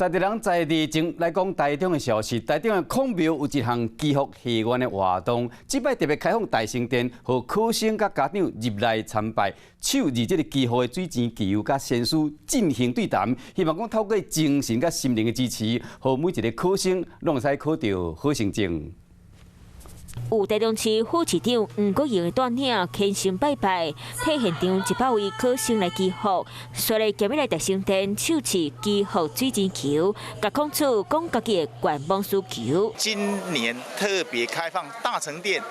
在地人在地情來講台中的消息，台中的孔廟有一項祈福祈願的活動，這擺特別開放大成殿，予考生佮家長入來參拜，手持這个祈福的水錢球，佮先師進行對談，希望講透過精神佮心靈的支持，予每一个考生攏會使考著好成績。有台中市副市長黃國榮的帶領虔誠拜拜，替現場100位考生來祈福，隨來今日來大成殿手持祈福水晶球，共孔子講家己的願望需求。今年特別開放大成殿，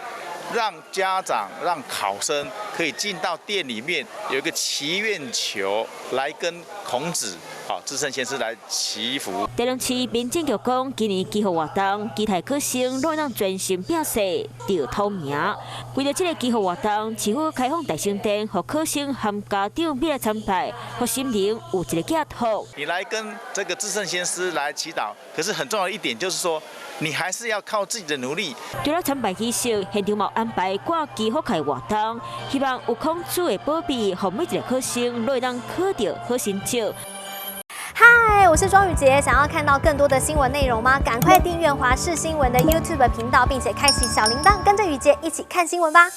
讓家長、讓考生可以進到殿裡面，有一個祈願球來跟孔子、好至聖先師來祈福。台中市民政局講，今年祈福活動，期待考生攏會當專心拼勢，得頭名。為著這个祈福活動，市府開放大成殿，予考生和家長來參拜，予心靈有一个寄託。你來跟這個至聖先師來祈禱，可是很重要的一點就是說，你還是要靠自己的努力。除了參拜儀式，現場嘛安排掛祈福卡活動，希望有孔子的保庇，予每一个考生攏會當考著好成績。嗨，我是莊宇傑，想要看到更多的新聞內容嗎？趕快訂閱華視新聞的 YouTube 頻道，並且開啟小鈴鐺，跟着宇傑一起看新聞吧。